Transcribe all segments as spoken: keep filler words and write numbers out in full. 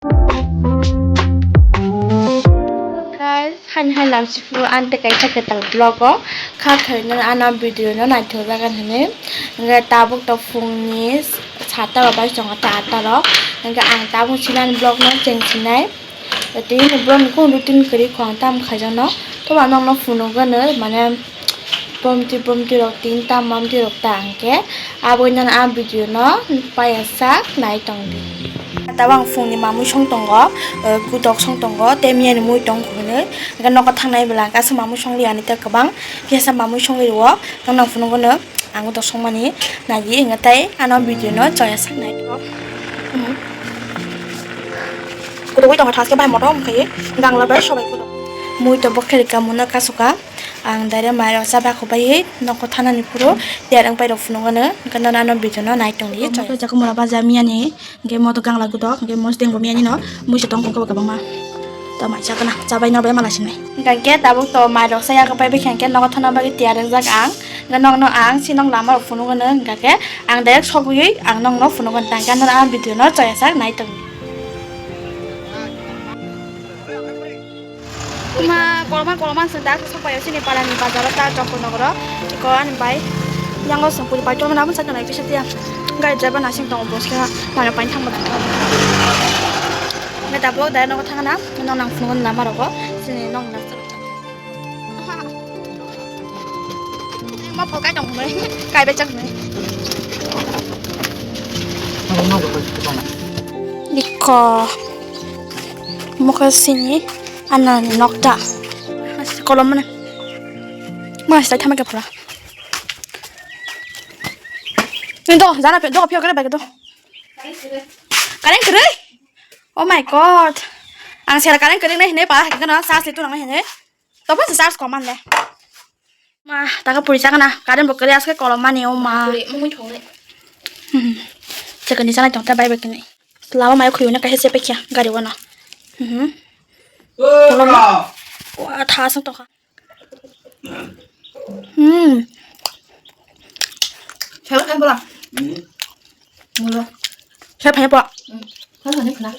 Guys, hani hai lamsiphuru ang tei kaisa kwtal vlog o kha khaina ano video no naithok jagan hwnwi. Hwnkhe tabuk to phungni sata rok bai chongo ta ata rok. Hwnkhe ang tabuk sinani vlog no cheng sinai. Tei ni vlog ni kung routine kwrwi kho ang tam khaijano. Toba nokno phunukgano mane Bomti bomti rok tin ta mamti rok ta hwnkhe abo nang a video no paya sak nai tong di. Tabang phungni mamui song tongo, eh, gutok song tongo, tei miyani mui tong hwnwi. Hwnkhe nogo thangnai bwla hwnkhe aswk mamui song liya ani tei kwbang phiyasa mamui songwi rwo. Nang nang phunukgo no ang gutok songmani nai di hwnkhe tei ano video no choya sak nai. Hmm. Kutuk wi tongo thaske bai motom khai gangla bai sobai kutuk. Mui to bokhe rika muno kasuka. Ang daire mairok cha bakho baiwi nokho thanani phuru tiyar wng pairok phunukgano, hwnkhe nono ano video no nai tongdi. Omo khe jaga mura baja miyani, hwnkhe moto gangla gutok, hwnkhe mosdeng bo miyani no, mui se tong khe kwbangma. To mai chakna, chabai no bai mala sinai. Hwnkhe tabuk to mairok cha yakho pai bikha hwnkhe nogo thana bagwi tiyar wngjak ang. Hwnkhe nokno ang sinong lama rok phunukgano, hwnkhe ang direct sogwi ang nokno phunukgano, tangkhe ano video no choya sak nai tongdi. Kuma koloma koloma se dak sok pai sini parani bazar ta Chokor nogoro. Iko ani bai yango song puri pai tongna mun sakana kisa tiya. Gari driver nasing tong bos kha mara pai thang bada. Ngai tabuk dai nogo thangna no nang phunukgo lama rogo sini nong na. Ma pho kai tong mai kai bechak mai. Iko. Mokhe sini ana nokta. Kolom mana? Mana sila thama ke pura. Ini to jana pe do pio kare bag do. Karen kare. Oh my god. Ang sera karen kare nai ne pa kana sas le tu nang ne. To pa sas ko man le. Ma, taka puri chakna, current bo kwrwi aske kolom mani, o ma. Puri, mungwi thongnai. Hmm. Chakani chanai tongta bai bai kini. Lama mai khuyuna kaisa chepe kya, gari wana. Hmm. Kolom ma. Wa, tha asang tokha. Hmm. Chalo kan bola. Hmm. Mulo. Chalo phai po. Hmm. Chalo phai khna.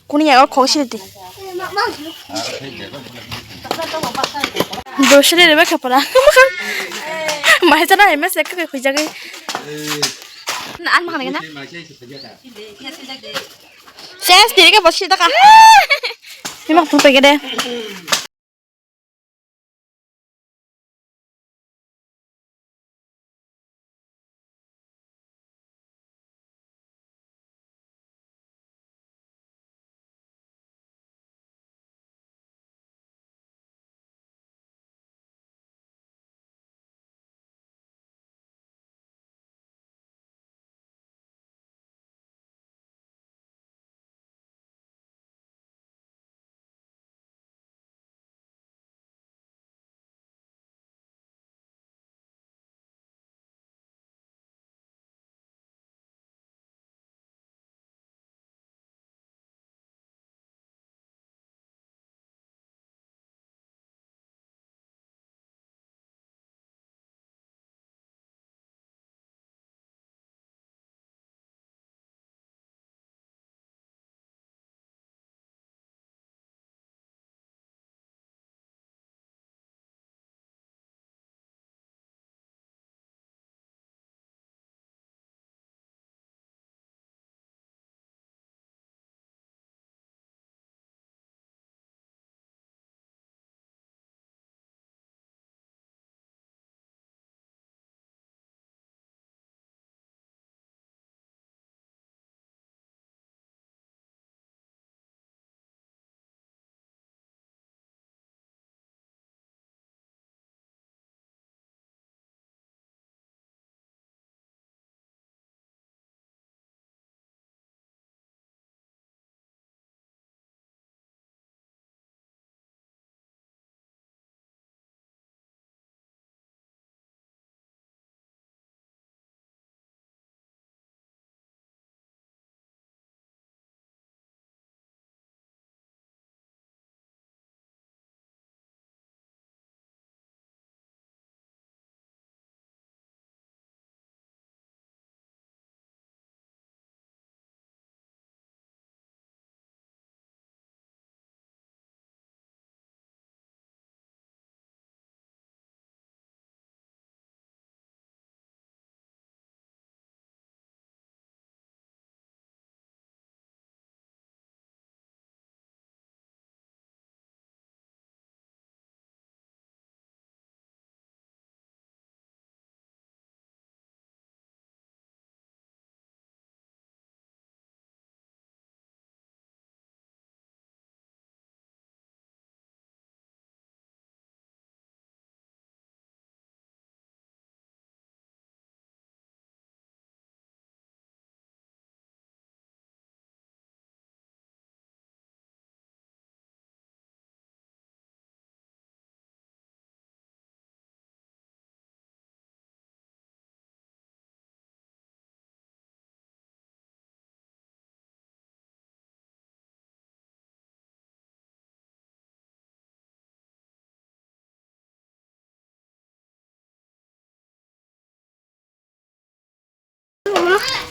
Kuni ya o khok siri di. Do siri rebe khapra. Mai chana hai mese kake khujagwi. Na an makna na. Ses tiri ke bosi ta ka. Ima pur pegede.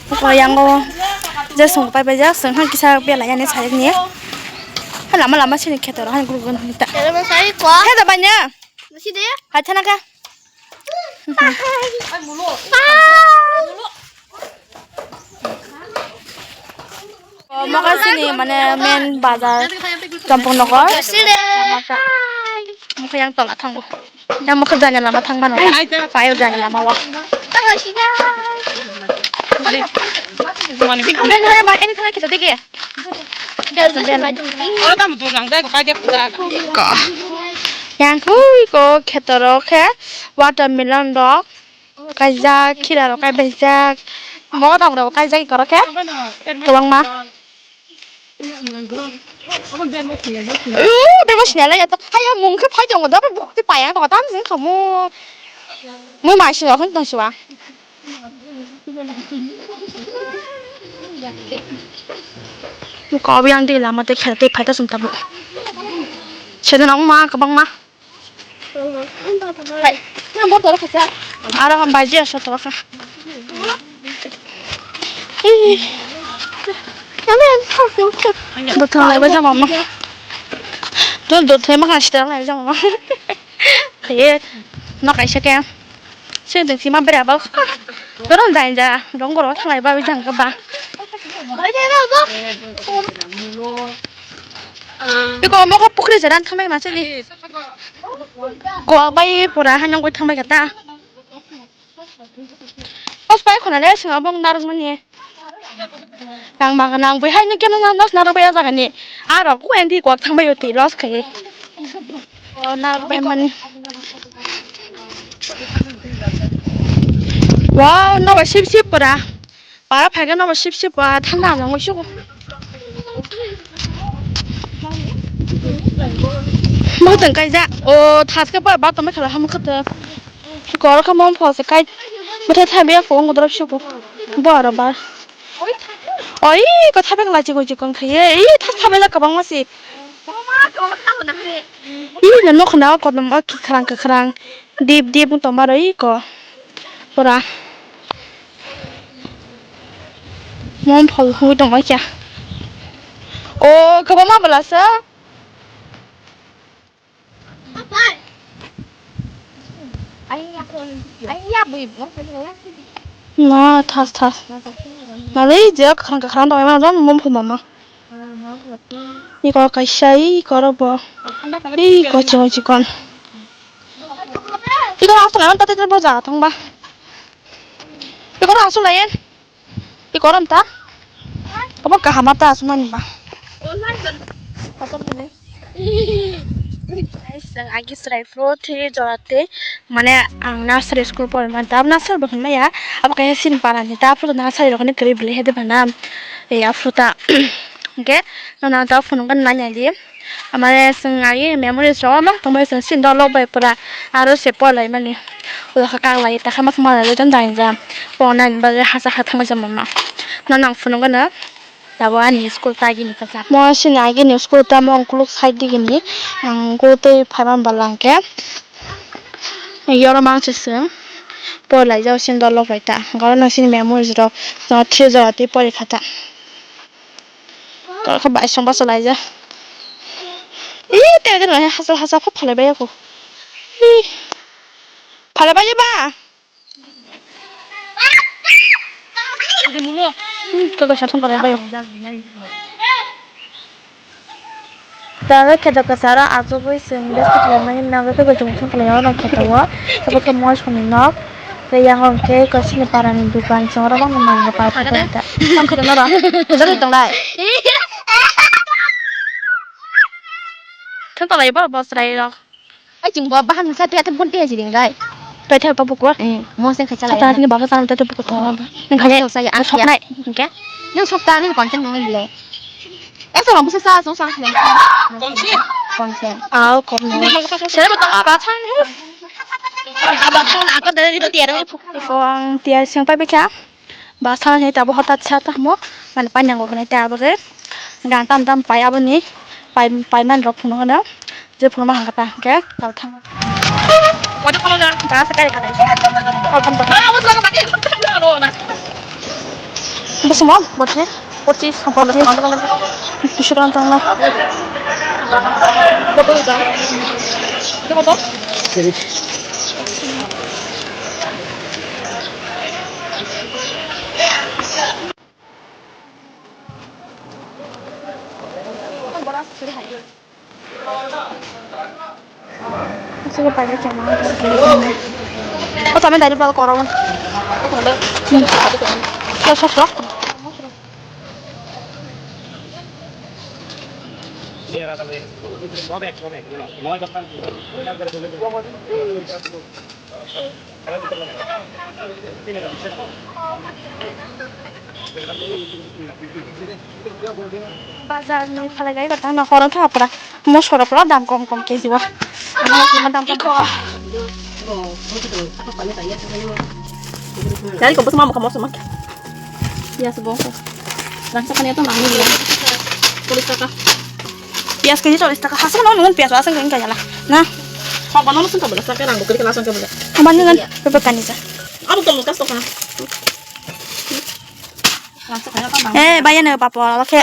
Oko yang o je song pai pai jak, song han kisa belai ani sai ni. Ha lama lama sini kheto ro han guru gun ta. Kheto bai nya. Hai thana ka. Mokasini mane main bazar Champang Nagar. Mokha yang tola thango. Yang mokha jani lama thang mano. Payo jani lama wa. Ini thang kita dike. Yang hui ko khetoro khe watermelon rok. Kaijak, khira rok kaibaijak. Motom rok kaijak ikorok khe. Kwbangma. Uuh, bemo sinalai yato. Hayo mung khe phai tongo da, bukti payang tongo, tam jing khamu. Mui mai sing rok tong siwa. Kok yang di lama tei khe tei phai ta sum tabuk. Sedon ang ma kwbangma. Hai, nang bo toro khaisa. Aro ham baji asa toro kha. Ih. Dothai bai jama ma. Don dothai ma kan sita lai jama ma. Khaye no kaisa khe. Sini tong sima bera ba. Dorong dainja dong goro thanglai ba bijang khe ba. Iko mokho pukri jaran thamai ma sini. Ko bai pura hanang ko thamai kata. Os pai khona le singa bong narok mani. Nang ma nang bai hai ni keno na nos narok bai jaga ni. Aro ku endi ko thang bai uti los khai. O narok bai mani. Wow, no ba sip sip pura. Para phai no ba sip sip pura thanda nang sugo. Mo tang kai ja. O thas ka pura ba to me khala ham khata. Kor ka mom phol se kai. Mata thabi ya phone ko drop shuku. Bo aro bar. Oi, ko thabi la chigo chikon khaye. Ih, thas thabi la kabang masi. Ih, na nok na ko dam ki khrang ka khrang. Dip dip to maro ih ko. Pura. Mom phol hu tong kya. O, kabang ma bala sa. Ma thas thas. Nalai je khang khang doi ma jon mom phul mama. Iko kaisa iko ro bo. Iko chikon chikon. Iko asla man tate bo ja thong ba. Iko asla yen. Iko ram ta. Abo kaham ta asmani ba. Guys, ang agi chwrai phuru thwi jora tei, mane, ang nursery school pori man ta, nursery bo hwnmaya, abo kaisa sini para ni ta, aphuru nursery rok ni kwrwi bwlwi hede bana, e, aphuru ta, hwnkhe, nono ta phunukgwi nai nai di, mane, chwng agi memories rok ma tongbai chwng sini dolok bai pura, aro se pori lai mani, ulo kha kak lai ta kha ma thangma lai jani jani ja, pon nani bagwi hachal kha thangma ja mama, nono ang phunukgwi no. Tabuk ani school ta agini kwchak. Mo sini agini school ta mo ongkuluk side digini. Ang gutwi phaiman bwla hwnkhe. Yoro mangse se. Pori lai jao sini dolok bai ta. Goro no sini memories rok. No three jora twi pori kha ta. Goro khe bai song bacha lai ja. Ih, tere tere hachal hachal phalai bai ya ko. Ih. Phalai bai ya ba. Khe khe sathon kare bayo. Tara khe doka sara achugwi chwng best khlai mani nago khe khe chwng thon khlai o rang khe tawo. Tabo khe moi soni nok. Tei yang rong khe ko sini para ni dukan chwng oro bang mang pa ta. Tong khe noro. Jari tong lai. Thon khlai bo bosrai rok. Ai chwng bo bahan sa tia thum pon tia jiding dai. Toi thai pa bukur. Eh, mo sen khacha lai. Sata ni baba sana toi bukur. Nang khaja sa ya. Sok nai. Oke. Nang sok ta ni konten nang le. Eh, so bang sa sa so sa. Konten. Au kom no. Sere ba ta ba than. Ba than ako dari do tiar. Phong tiar sing pa bikha. Ba sana ni tabo hotat sa ta mo. Mane panjang ko kene ta bo re. Gan tam tam pai abo ni. Pai pai man rok phunuk no. Je phunuma hangkata hingke tao thang. Wajak kalo ja. Jaga se kai kata. Kol thang thang. Bosong mo botni. Pochis pochis. Bisuran tong na. Sini pakai chama. Oh, sama dari bal korong. Lo sok sok. Bazar ni phalai gai batang na horong kha pura. Mosoro pura dam kom kom K G o. Ano kima dam kom. Dari ko bosma mokha mosma. Piyas bo. Rang sakani to nang ni. Cholish taka. Piyas K G cholish taka. Hasuk no nungun piyas asang keng kaya la. Na. Hok bano sung kabela sakhe rang bukri kena sung kabela. Haman nungun pepe kani sa. Abo to mukas to kana. Eh, bayano papor, oke.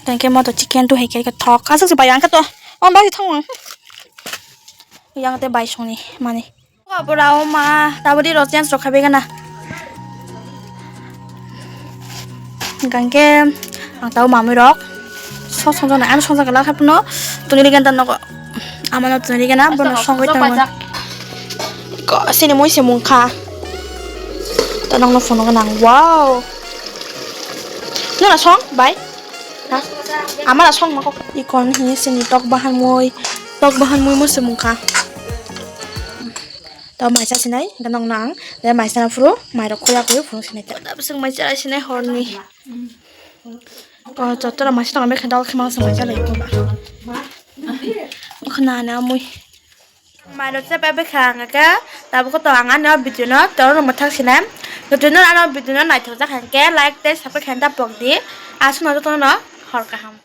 Thank you, moto chicken tu hai ke thok. Asuk si bayang ka to. On bari thong. Yang te bai songni mani. Bora o ma, tabodi ro chance rok khabe gana. Gangke ang tau mamui rok. So songjana, ano songjak la khapno. Tuni ligan tan nogo. Amano tuni ligan na, bono songoi tang. Ko sini moi se mungkha. Ta nangno phone gana. Wow. Nuna song, bai. Ha? Amara song mako. Ikon hi sini tok bahan moi. Tok bahan moi mo se mungkha. Tao mai cha sinai, ganok nang, de mai cha phuru, mai rok khoya khoyo phuru sinai ta. Da bising mai cha sinai horni. Ko chotora mai cha tong me khandal khema sa mai cha lai ko ba. Khna na mui. Mai rok cha pa be kha ang ka, ta bo ko to ang ano video no, to no mathak sinai. Video no ano video no nai thok ja khan ke, like te subscribe khan ta pok di. Asno to no hor kaham.